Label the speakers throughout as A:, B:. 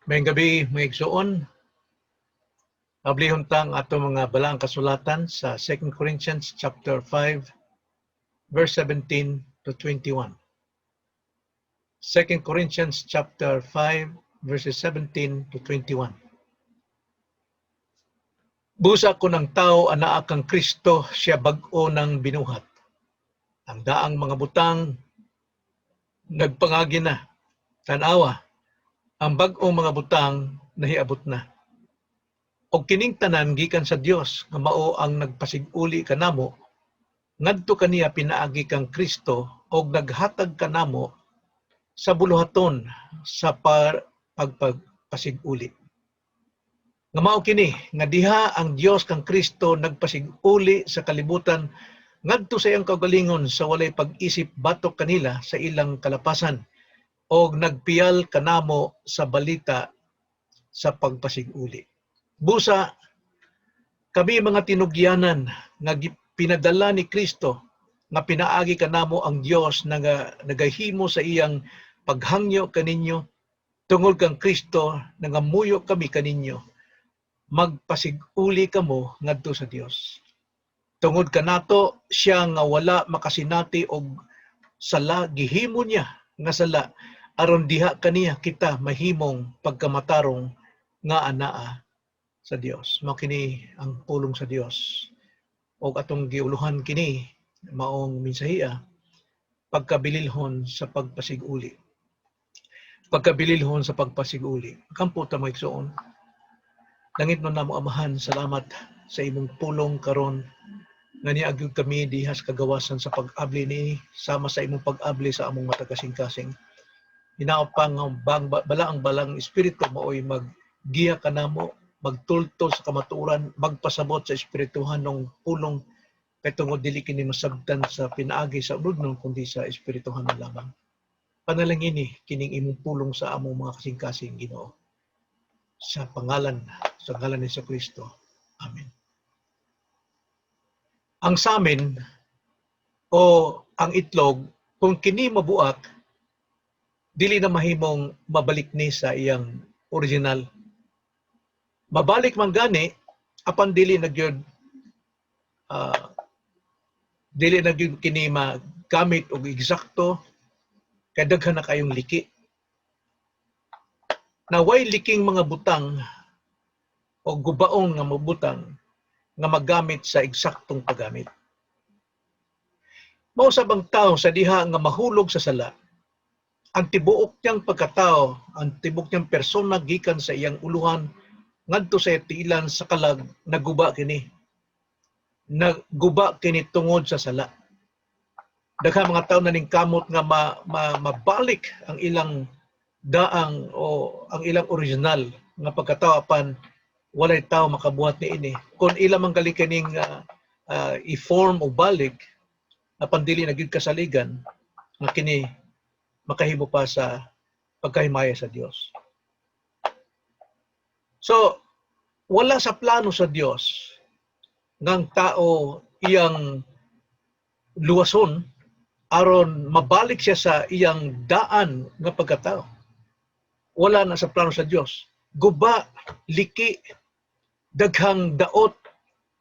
A: Maayong gabii, mga igsuon. Ablihon ta ang atong mga balaang kasulatan sa 2 Corinthians chapter 5 verse 17 to 21. 2 Corinthians chapter 5 verses 17 to 21. Busa kung ang tao anaa kang Kristo, siya bag-o ng binuhat. Ang daang mga butang nagpangagi na. Tanawa, ang bag-ong mga butang nahiabot na. Og kining tanan gikan sa Dios nga mao ang nagpasig-uli kanamo ngadto kaniya pinaagi kang Kristo og naghatag kanamo sa buluhaton sa pagpasig-uli. Nga mao kini nga diha ang Dios kang Kristo nagpasig-uli sa kalibutan ngadto sa iyang kaugalingon sa walay pag-isip batok kanila sa ilang kalapasan og nagpiyal kanamo sa balita sa pagpasig-uli. Busa kami mga tinugyanan nga pinadala ni Kristo nga pinaagi kanamo ang Dios nga nagahimo sa iyang paghangyo kaninyo. Tungod kang Kristo nangamuyo kami kaninyo, magpasig-uli kamo ngadto sa Dios. Tungod kanato, siya nga wala makasinati og sala gihimo niya nga sala aron diha kaniya kita mahimong pagkamatarong nga anaa sa Dios. Mao kini ang pulong sa Dios. Og atong giuluhan kini maong mensahiya, pagkabililhon sa pagpasiguli. Pagkabililhon sa pagpasiguli. Kampo ta, mga igsoon. Langitnon namo Amahan, salamat sa imong pulong karon nga niagi kami diha sa kagawasan sa pag-abli ni sama sa imong pag-abli sa among matag kasing-kasing. Hinaot pa nga bang balaang balang espiritu maoy maggiya kanamo, magtultol sa kamatuoran, magpasabot sa espirituhanong pulong kay tungod dili kini masabtan sa pinaagi sa unodnon kundi sa espirituhanon lamang. Panalangini kining imong pulong sa among mga kasing-kasing, Ginoo. Sa ngalan ni Kristo. Amen. Ang samin o ang itlog, kung kini mabuak, dili na mahimong mabalik ni sa iyang original. Mabalik man gani, apan dili na gyud kini magamit og eksakto kay daghan na kayong liki. Naway liking mga butang o gubaong nga mabutang nga magamit sa eksaktong paggamit. Mao sab ang tao sa diha nga mahulog sa sala, ang tibuok niyang pagkatao, ang tibuok niyang persona gikan sa iyang uluhan ngadto sa tiilan sa kalag, naguba kini. Naguba kini tungod sa sala. Daghan mga tao na ningkamot nga mabalik ang ilang daang o ang ilang original nga pagkatao, apan walay tao makabuhat niini. Kung ila man gali kining i-form o balik, apan dili na gyud kasaligan nga kini makahimo pa sa pagkahimaya sa Dios. So, wala sa plano sa Dios nga ang tao iyang luwason aron mabalik siya sa iyang daan nga pagkatao. Wala na sa plano sa Dios. Guba, liki, daghang daot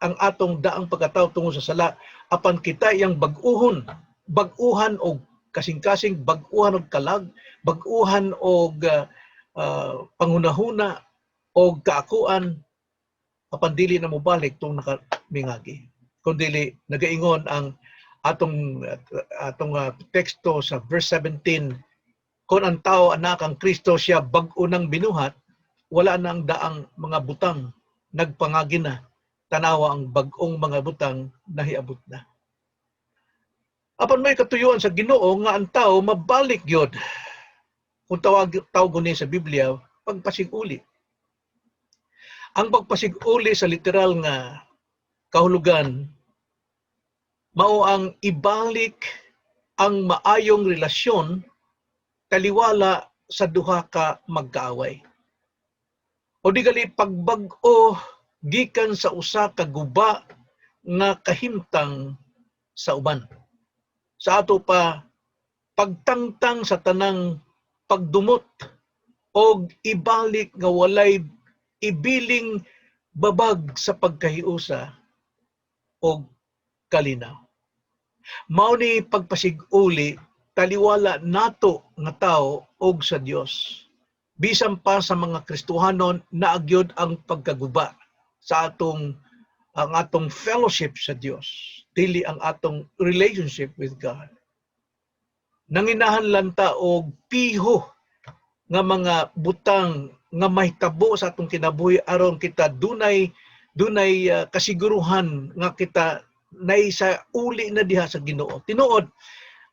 A: ang atong daang pagkatao tungod sa sala, apan kita iyang bag-uhon, bag-uhan og kasing-kasing, bag-uhan og kalag, bag-uhan og panghunahuna og kaakuan, apan dili na mobalik tung nakamingagi. Kung dili nagaingon ang atong teksto sa verse 17, kung ang tao anaa kang Kristo, siya bag-o nang binuhat, wala na ang daang mga butang, nagpangagi na, tanawa ang bag-ong mga butang nahiabot na. Apan may katuyuan sa Ginoo nga ang tao mabalik gyud. Kung tawag ni sa Biblia, pagpasiguli. Ang pagpasiguli sa literal nga kahulugan mao ang ibalik ang maayong relasyon taliwala sa duha ka magkaaway. O di gali pagbag-o gikan sa usa ka guba nga kahimtang sa uban. Sa ato pa, pagtangtang sa tanang pagdumot Og ibalik nga walay ibiling babag sa pagkahiusa og kalinaw. Mao ni pagpasig-uli taliwala nato nga tao og sa Dios. Bisan pa sa mga Kristohanon, naa gyud ang pagkaguba sa atong ang atong fellowship sa Dios, dili ang atong relationship with God. Nanginahanglan ta og piho nga mga butang nga mahitabo sa atong kinabuhi aron kita dunay dunay kasiguruhan nga kita nay sa uli na diha sa Ginoo. Tinuod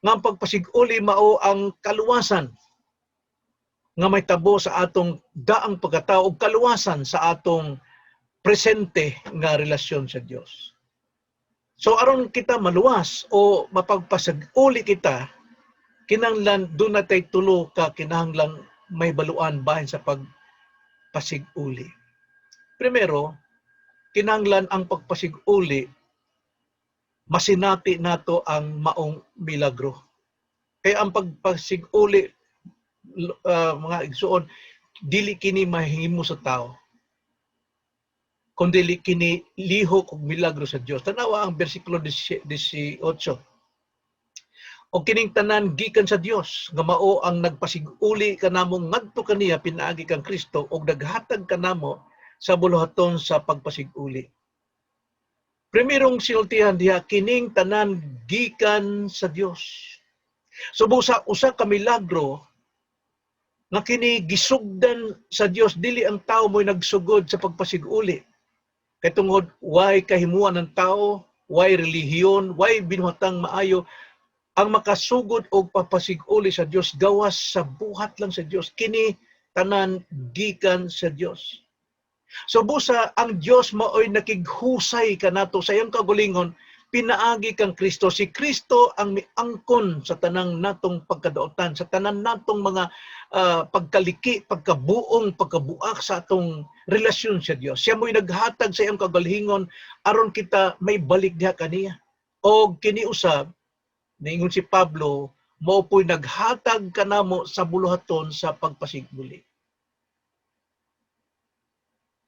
A: nga ang pagpasig-uli mao ang kaluwasan nga mahitabo sa atong daang pagkatao ug kaluwasan sa atong presente nga relasyon sa Dios. So aron kita maluwas o mapagpasig-uli kita, kinahanglan duna tay tulo ka kinahanglang mahibaluan bahin sa pagpasig-uli. Primero, kinahanglan ang pagpasig-uli masinati nato ang maong milagro. Kaya ang pagpasig-uli, mga igsuon, dili kini mahimo sa tao, kundi kini lihok og milagro sa Dios. Tanawa ang bersikulo 18. "O kining tanan gikan sa Dios nga mao ang nagpasiguli kanamo ngadto kaniya pinaagi kang Kristo ug naghatag kanamo sa buluhaton sa pagpasiguli." Primerong sinultihan diha, kining tanan gikan sa Dios. So busa usa ka milagro nga kini gisugdan sa Dios, dili ang tao mo'y nagsugod sa pagpasiguli. Kay tungod way kahimuan ng tao, way relihiyon, way binuhatang maayo ang makasugod og papasiguli sa Dios gawas sa buhat lang sa Dios. Kini tanan gikan sa Dios. So busa ang Dios maoy nakighusay kanato sa iyang kaugalingon pinaagi kang Kristo. Si Kristo ang miangkon sa tanang natong pagkadaotan, sa tanan natong mga pagkaliki, pagkabuong, pagkabuak sa atong relasyon sa Dios. Siya mo'y naghatag sa iyang kaugalingon aron kita may balik diha kaniya. O kini usab, niingon si Pablo, mao po'y naghatag kanamo sa buluhaton sa pagpasiguli.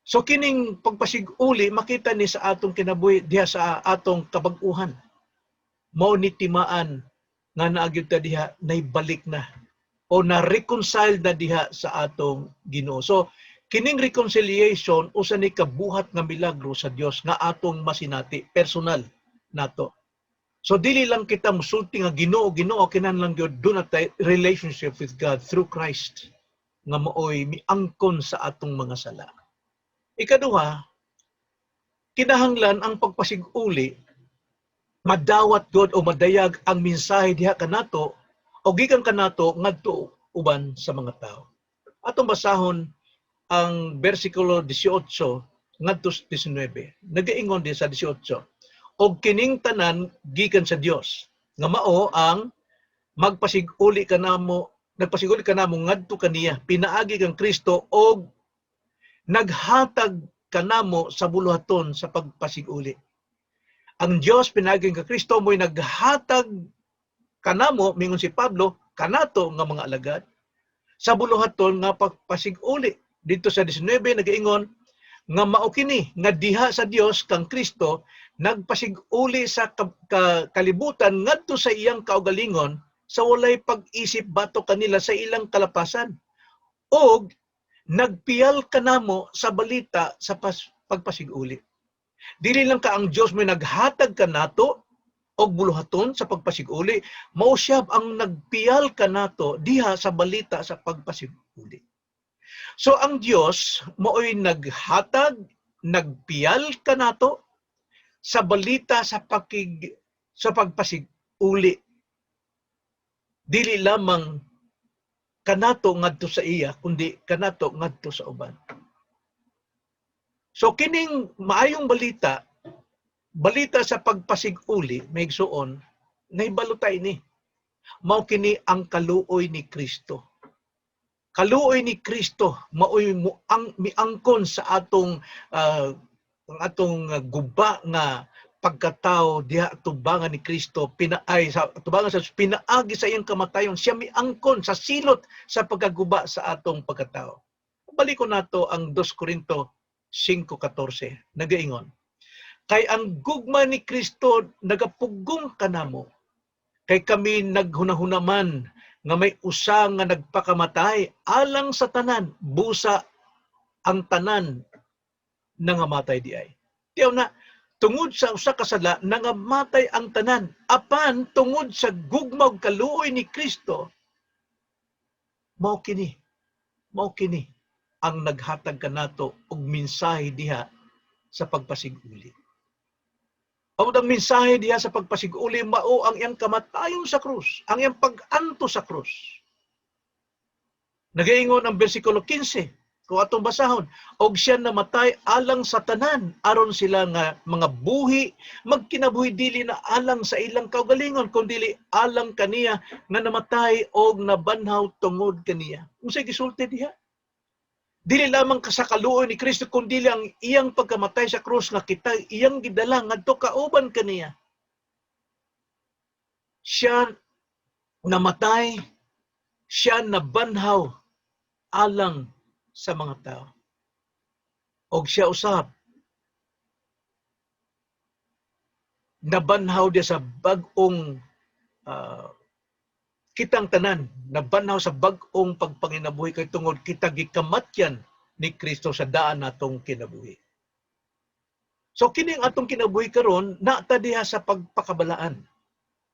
A: So kining pagpasiguli makita ni sa atong kinabuhi diha sa atong kabag-uhan. Mao ni timaan nga naa gyud ta diha, naibalik na o na-reconcile na diha sa atong Ginoo. So kining reconciliation usa ni kabuhat nga milagro sa Dios nga atong masinati personal nato. So dili lang kita musulti nga "Ginoo, Ginoo," kinahanglan gyud duna tay relationship with God through Christ nga maoy miangkon sa atong mga sala. Ikaduha, kinahanglan ang pagpasiguli madawat god o madayag ang mensahe diha kanato o gikan kanato ngadto uban sa mga tao. Atong basahon ang bersikulo 18 ngadto sa 19. Nagaingon din sa 18, "Og kining tanan gikan sa Dios nga mao ang magpasiguli kanamo, nagpasiguli kanamo ngadto kaniya pinaagi kang Kristo og naghatag kanamo sa buluhaton sa pagpasiguli." Ang Dios pinaagi kang Kristo mo'y naghatag kanamo, mingon si Pablo, kanato nga mga alagad sa buluhaton nga pagpasiguli. Dito sa 19, nagaingon nga mao kini nga diha sa Dios kang Kristo nagpasiguli sa kalibutan ngadto sa iyang kaugalingon sa walay pag-isip batok kanila sa ilang kalapasan og nagpiyal kanamo sa balita sa pagpasiguli. Dili lang ka ang Dios may naghatag kanato og buluhaton sa pagpasiguli, mao siya ang nagpiyal kanato diha sa balita sa pagpasiguli. So ang Dios maoy naghatag, nagpiyal kanato sa balita sa pagpasiguli. Dili lamang kanato ngadto sa iya kundi kanato ngadto sa uban. So kining maayong balita, balita sa pagpasiguli, mga igsuon, nahibalo ta ini. Mao kini ang kaluoy ni Kristo. Kaluoy ni Kristo maoy mo ang miangkon sa atong ang atong guba nga pagkatao diha tubangan ni Kristo, pinaay sa tubangan sa pinaagi sa iyang kamatayon, siya miangkon sa silot sa pagkaguba sa atong pagkatao. Balikon nato ang 2 Corinto 5:14, nagaingon, "Kay ang gugma ni Kristo nagapugong kanamo, kay kami naghunahuna man nga may usa nga nagpakamatay alang sa tanan, busa ang tanan nangamatay diay." Tiyaw na, tungod sa usa ka sala nangamatay ang tanan, apan tungod sa gugma ug kaluoy ni Kristo, mao kini ang naghatag kanato og mensahe diha sa pagpasiguli. Ang mensahe diha sa pagpasiguli mao ang iyang kamatayon sa krus, ang iyang pag-anto sa krus. Nagaingon ang bersikulo 15, kung atong basahon, "Og siya namatay alang sa tanan, aron sila nga mga buhi magkinabuhi dili na alang sa ilang kaugalingon, kundi alang kaniya nga namatay og nabanhaw tungod kaniya." Unsay gisulti diha? Dili lamang ka sa kaluoy ni Kristo, kundi ang iyang pagkamatay sa krus nga kita iyang gidala ngadto kauban kaniya. Siya namatay, siya nabanhaw alang sa mga tao. Og siya usab nabanhaw diya sa bag-ong kitang tanan nabanhaw sa bag-ong pagpanginabuhi kay tungod kita gikamatyan ni Kristo sa daan natong kinabuhi. So kini ang atong kinabuhi karon naata diha sa pagpakabalaan.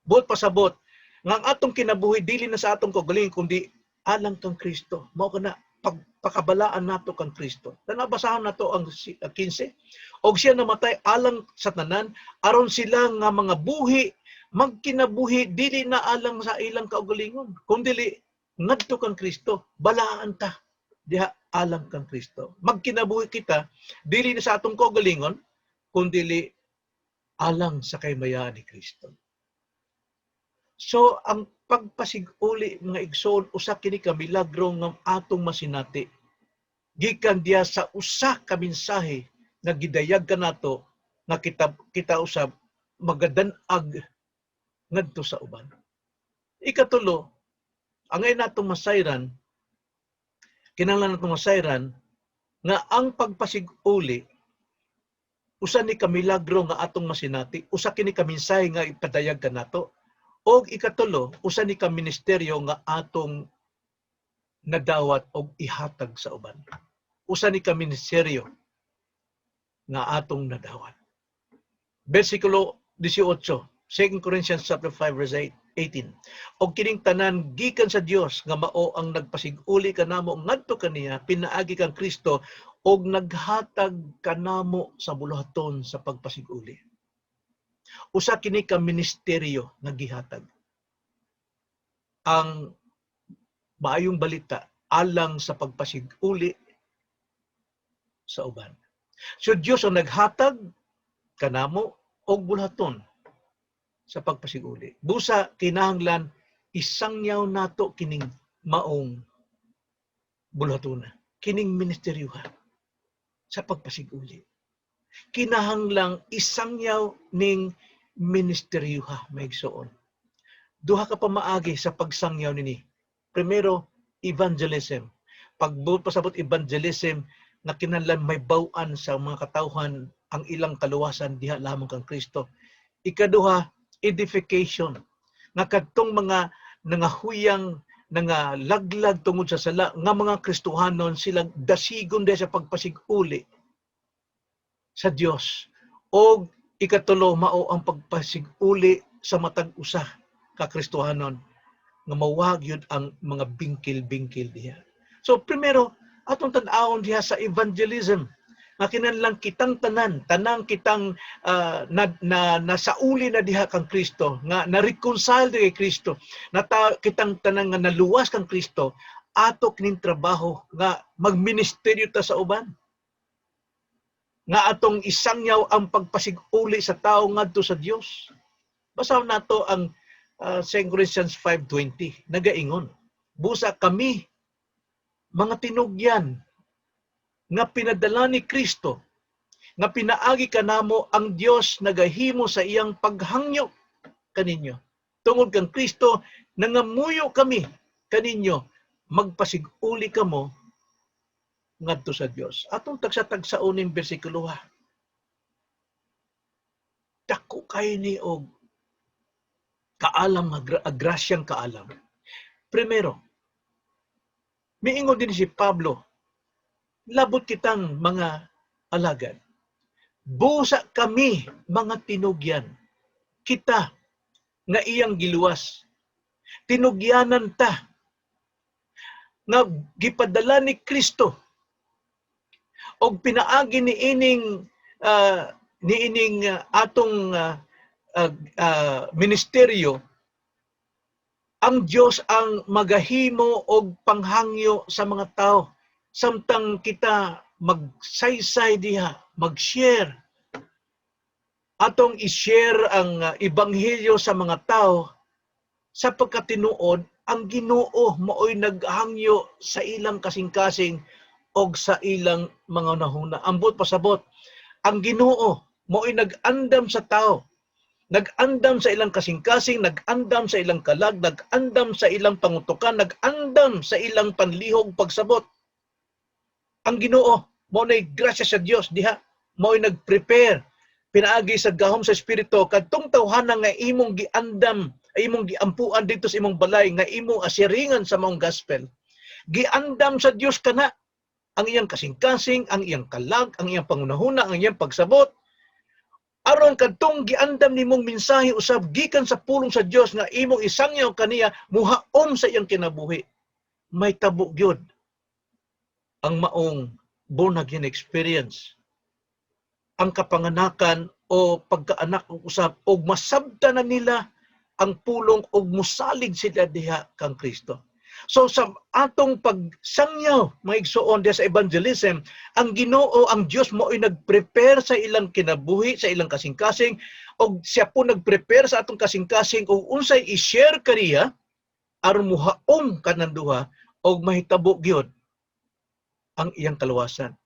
A: Buot pasabot nga ang atong kinabuhi dili na sa atong kaugalingon kundi alang kang Kristo. Mao kana pagpakabalaan nato kang Kristo. Tanaw, basahon nato ang 15. "Og siya namatay alang sa tanan, aron sila nga mga buhi magkinabuhi dili na alang sa ilang kaugalingon kundi ngadto kang Kristo." Balaan ta diha alang kang Kristo. Magkinabuhi kita dili na sa atong kaugalingon kundi alang sa kahimayaan ni Kristo. So ang pagpasiguli, mga igsoon, usa kini ka milagro nga atong masinati gikan diha sa usa ka mensahe nga gidayag kanato nga kita usab magadan-ag ngadto sa uban. Ikatulo, angay natong masayran, kinahanglan natong masayran nga ang pagpasiguli usa ni ka milagro nga atong masinati, usa kini ka mensahe nga ipadayag kanato, og ikatulo, usa ni ka ministeryo nga atong nadawat og ihatag sa uban. Usa ni ka ministeryo nga atong nadawat. Versikulo 18, 2 Corinthians chapter 5 verse 8, 18. "Og kining tanan gikan sa Dios nga mao ang nagpasiguli kanamo ngadto kaniya pinaagi kang Kristo og naghatag kanamo sa buluhaton sa pagpasiguli." Usa kini ka ministeryo nga gihatag. Ang maayong balita alang sa pagpasiguli sa uban. So Dios ang naghatag kanamo og buluhaton sa pagpasiguli. Busa kinahanglan isangyaw nato kining maong buluhatona, kining ministeryuha sa pagpasiguli. Kinahanglang isangyaw ning ministeryuha, mga igsoon. Duha ka pamaagi sa pagsangyaw nini. Primero, evangelism. Pagbuot pasabot evangelism nga kinahanglan may baw-an sa mga katawhan ang ilang kaluwasan diha lamang kang Kristo. Ikaduha, edification. Nga kadtong mga nangahuyang, nangalaglag tungod sa sala nga mga Kristohanon, sila dasigon diha sa pagpasiguli sa Dios. Og ikatulo, mao ang pagpasiguli sa matag usa ka Kristohanon nga mawag yun ang mga bingkil-bingkil diha. So primero, atong tan-awon diha sa evangelism nga kinahanglan kitang tanan, tanang kitang na nasauli na diha kang Kristo, nga na-reconcile kay Kristo, na kitang tanan nga naluwas kang Kristo, ato kining trabaho nga magministeryo ta sa uban. Nga atong isangyaw ang pagpasiguli sa tao ngadto sa Dios. Basahon nato ang 2 Corinthians 5:20, nagaingon, "Busa kami mga tinugyan nga pinadala ni Kristo, Nga pinaagi kanamo ang Dios nagahimo sa iyang paghangyo kaninyo. Tungod kang Kristo nangamuyo kami kaninyo, magpasiguli kamo ngadto sa Dios. Atong tagsa-tagsaon ning bersikulo, ha. Dako kay ni og kaalam, grasyang kaalam. Primero, miingon din si Pablo, labot kitang mga alagad. Busa kami mga tinugyan. Kita nga iyang giluwas. Tinugyanan ta nga gipadala ni Kristo og pinaagi ni ining atong ministeryo, ang Dios ang magahimo og panghangyo sa mga tao samtang kita magsaysay diha, mag-share, atong i-share ang ebanghelyo sa mga tao sa pagkatinuod ang Ginoo maoy naghangyo sa ilang kasing-kasing og sa ilang mga nahuna. Ambot pasabot, ang Ginoo maoy nag-andam sa tao, nag-andam sa ilang kasing-kasing, nag-andam sa ilang kalag, nag-andam sa ilang pangutukan, nag-andam sa ilang panlihog pagsabot. Ang Ginoo mao nay grasya sa Dios diha, maoy nag-prepare pinaagi sa gahom sa Espiritu kadtong tawhana nga imong giandam, ay imong giampuan dito sa imong balay nga imong asiringan sa maong gospel. Giandam sa Dios kana ang iyang kasing-kasing, ang iyang kalag, ang iyang pangunahuna, ang iyang pagsabot. Aron kadtong giandam nimong mensahe usab gikan sa pulong sa Dios nga imong isangyaw kaniya, muhaom sa iyang kinabuhi. May tabo gyud ang maong born again experience. Ang kapanganakan o pagkaanak og usab og masabta na nila ang pulong og musalig sila diha kang Kristo. So sa atong pagsangyaw, mga igsoon, diha sa evangelism, ang Ginoo, ang Dios mao'y nag-prepare sa ilang kinabuhi, sa ilang kasing-kasing, og siya po nag-prepare sa atong kasing-kasing og unsay i-share kaniya aron muhaom kanang duha og mahitabo gyud ang iyang kaluwasan.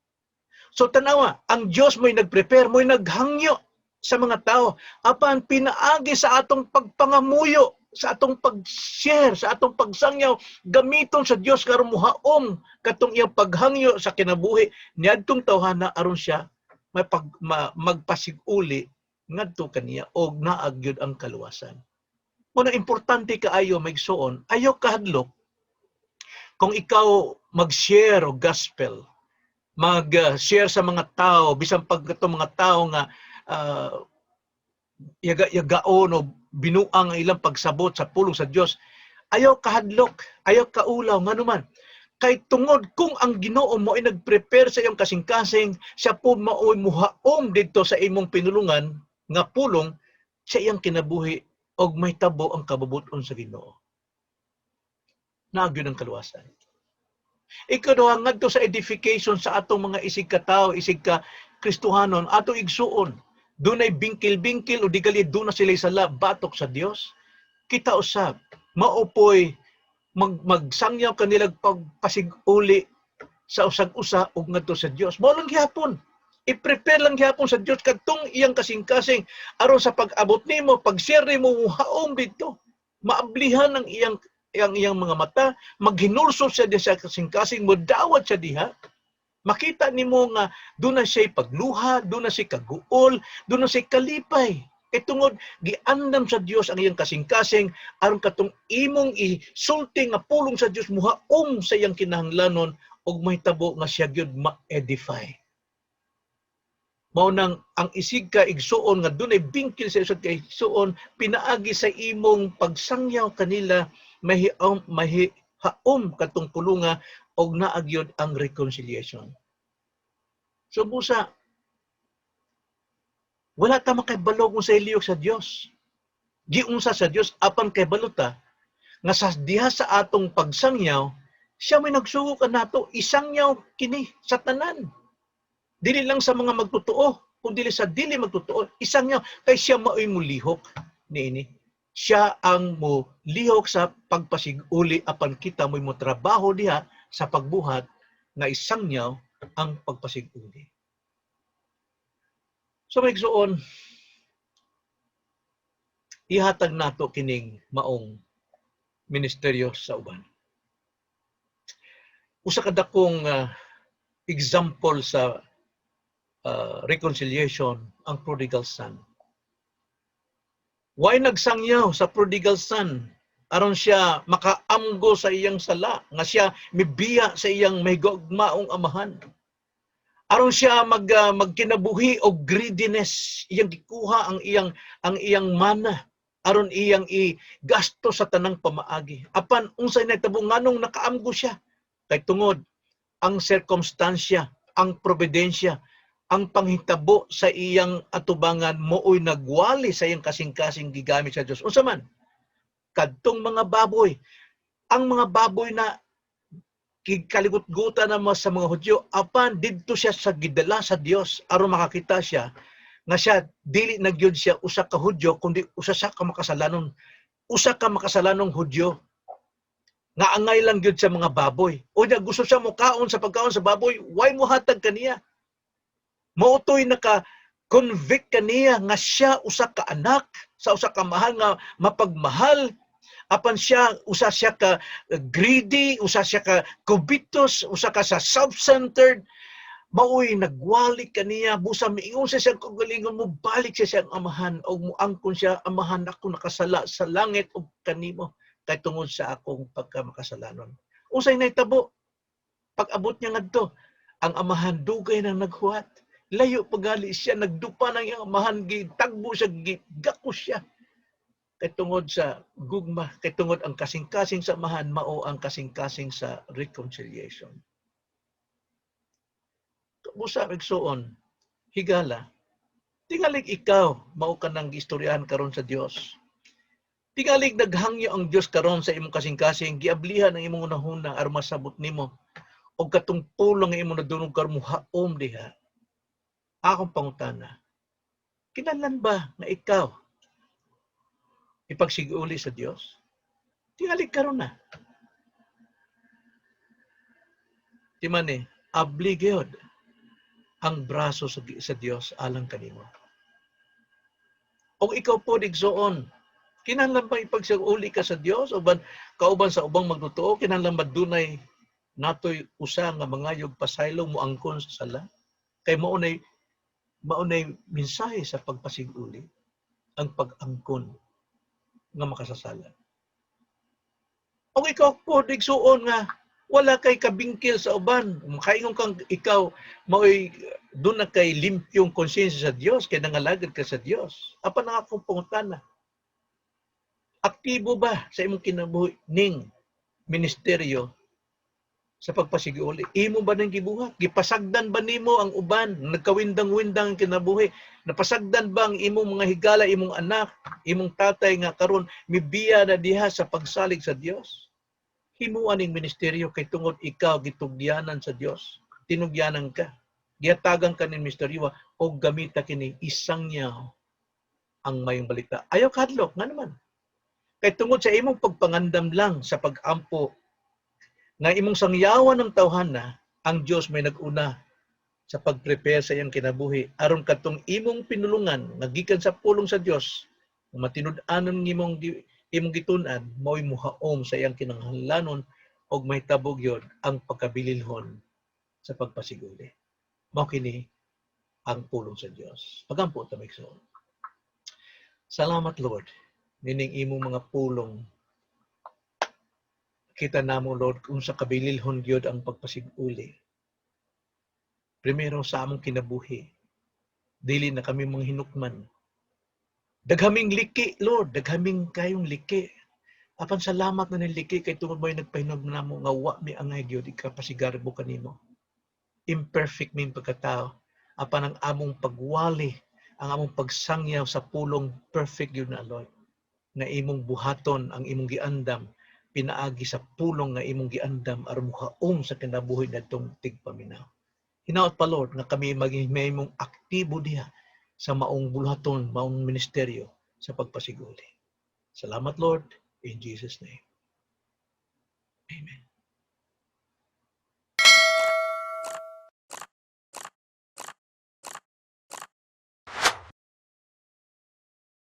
A: So tanawa, ang Dios mo'y nag-prepare, mo'y naghangyo sa mga tao apan pinaagi sa atong pagpangamuyo, sa atong pag-share, sa atong pagsangyaw, gamiton sa Dios karon muhaom katong iyang paghangyo sa kinabuhi niadtong tawhana aron siya magpasiguli ngadto kaniya og naa gyud ang kaluwasan. Muna importante kaayo, mga igsoon, ayaw kahadlok kung ikaw mag-share og gospel, mag-share sa mga tao, bisan pag katong mga tao nga yaga yagaon o binuang ang ilang pagsabot sa pulong sa Dios, ayaw kahadlok, ayaw kaulaw. Nganuman kay tungod kung ang Ginoo mo ay nag-prepare sa iyong kasing-kasing, siya po maoy muhaom didto sa imong pinulungan nga pulong sa iyang kinabuhi og may tabo ang kabubut-on sa Ginoo. Naa gyud ang kaluwasan. Ikaduha, ngadto sa edification sa atong mga isig ka tao, isig ka Kristohanon, atong igsuon. Dunay bingkil-bingkil o di gali doon na sila sala batok sa Dios. Kita usab, mao poy magsangyaw kanilang pagpasiguli sa usag-usa ug ngadto sa Dios. Mao lang gihapon. I-prepare lang gihapon sa Dios kadtong iyang kasing-kasing aron sa pag-abot nimo, pag-share nimo, haom didto. Maablihan ang iyang mga mata, maghinulsol siya diha sa kasing-kasing, modawat siya diha. Makita nimo nga doon na siya pagluha, doon na siya kaguol, doon na siya kalipay. Kay tungod giandam sa Dios ang iyang kasing-kasing aron katong imong isulti nga pulong sa Dios muhaom sa iyang kinahanglanon ug mahitabo nga siya gyud ma-edify. Mao nang ang isig ka igsuon nga dunay bingkil sa isig ka igsuon, pinaagi sa imong pagsangyaw kanila, mahihaom mahihaom katong pulunga og naa gyud ang reconciliation. So busa wala ta makahibalo kung unsay lihok sa Dios. Giunsa sa Dios, apan kahibalo ta nga sa diha sa atong pagsangyaw, siya may nagsugo kanato isangyaw kini sa tanan. Dili lang sa mga magtotoo, kung dili sa dili magtotoo, isangyaw kay siya maoy mulihok niini. Siya ang molihok sa pagpasiguli apan kita mo'y motrabaho diha sa pagbuhat nga isangyaw ang pagpasiguli. So mga igsoon, ihatag nato kining maong ministeryo sa uban. Usa ka dakong example sa reconciliation ang prodigal son. Why nagsangyaw sa prodigal son aron siya makaamgo sa iyang sala, nga siya mibiya sa iyang mahigugmaong amahan? Aron siya magkinabuhi og greediness, iyang gikuha ang iyang mana aron iyang i-gasto sa tanang pamaagi. Apan unsay nahitabo? Nganong nakaamgo siya? Kay tungod ang sirkumstansya, ang providensya, ang panghitabo sa iyang atubangan mooy nagwali sa iyang kasing-kasing gigamit sa Dios. Unsa man? Kadtong mga baboy. Ang mga baboy na kaligut-gutan na sa mga Hudyo, apan didto siya sa gidala sa Dios aron makakita siya nga siya dili na gyud siya usa ka Hudyo kundi usa ka makasalanong Hudyo nga angay lang gyud sa mga baboy. Unya gusto siya mokaon sa pagkaon sa baboy, why mo hatag kaniya? Mao to'y naka convict kaniya nga siya usa ka anak sa usa ka mahal nga mapagmahal, apan siya usa siya ka greedy, usa siya ka covetous, usa ka sa self-centered. Maoy nagwali kaniya. Busa miingon sa siyang kaugalingon, mo balik siya siyang amahan og muangkon siya, "Amahan, ako nakasala sa langit ug kanimo kay tungod sa akong pagkamakasalanon." Unsay nahitabo pag abot niya ngadto? Ang amahan dugay nang naghuwat. Layo pagali siya, nagdupa ng iyang amahan, gitagbo siya, gigakos siya kay tungod sa gugma, kay tungod ang kasing-kasing sa amahan mao ang kasing-kasing sa reconciliation. Busa, igsuon, higala, tingalig ikaw mao ka nang giistoryahan karon sa Dios. Tingalig naghangyo ang Dios karon sa imong kasing-kasing, giablihan ang imong hunahuna aron masabot nimo og katong pulong nga imong nadungog karon mohaom diha. Akong pangutana, kinahanglan ba nga ikaw ipagsiguli sa Dios? Tingalig karon na. Ti man eh, abli gyud ang braso sa Dios alang kanimo. Og ikaw po, igsoon, kinahanglan ba ipagsiguli ka sa Dios o ban kauban sa ubang magtotoo? Kinahanglan ba dunay natoy usa nga mangayog pasaylo, moangkon sa sala? Kay mao nay mensahe sa pagpasiguli, ang pag-angkon nga makasasala. O ikaw po, igsuon, nga wala kay kabingkil sa uban, makaingon kang ikaw maoy doon na kay limpyong konsensya sa Dios kay nangalagad ka sa Dios. Apan ang akong pangutana, aktibo ba sa imong kinabuhi ning ministeryo sa pagpasiguli? Imo ba nang gibuhat? Gipasagdan ba nimo ang uban? Nagkawindang-windang ang kinabuhi. Napasagdan ba ang imong mga higala, imong anak, imong tatay nga karon mibiya na diha sa pagsalig sa Dios? Himuan ning ministeryo kay tungod ikaw gitugyanan sa Dios. Tinugyanan ka. Gihatagan ka ning misteryo o gamita kini, isangyaw ang mayong balita. Ayaw kadlok nga naman. Kay tungod sa imong pagpangandam lang sa pag-ampo nga imong sangyawan ng tawhana, ang Dios may nag-una sa pag-prepare sa iyang kinabuhi aron katong imong pinulungan nga gikan sa pulong sa Dios, matinud-anon imong imong gitun-an, mao'y muhaom sa iyang kinahanglanon og mahitabo gyud ang pagkabililhon sa pagpasiguli. Mao kini ang pulong sa Dios. Pagampo ta, igsoon. Salamat, Lord, nining imong mga pulong. Kita namo, Lord, kung sa kabililhon gyud ang pagpasiguli. Primero sa among kinabuhi. Dili na kami mga hinukman. Daghaming liki, Lord, daghaming kayong liki. Apan salamat na ning liki kay tungod mo'y nagpahinog namo nga wa mi angay gyud ikapasigarbo kanimo. Imperfect ming pagkatao. Apan ang among pagwali, ang among pagsangyaw sa pulong, perfect gyud na, Lord. Nga imong buhaton ang imong giandam pinaagi sa pulong nga imong giandam aron mohaom sa kinabuhi nadtong tigpaminaw. Hinaot pa, Lord, nga kami maging mahimong aktibo diha sa maong buluhaton, maong ministeryo sa pagpasiguli. Salamat, Lord, in Jesus' name. Amen.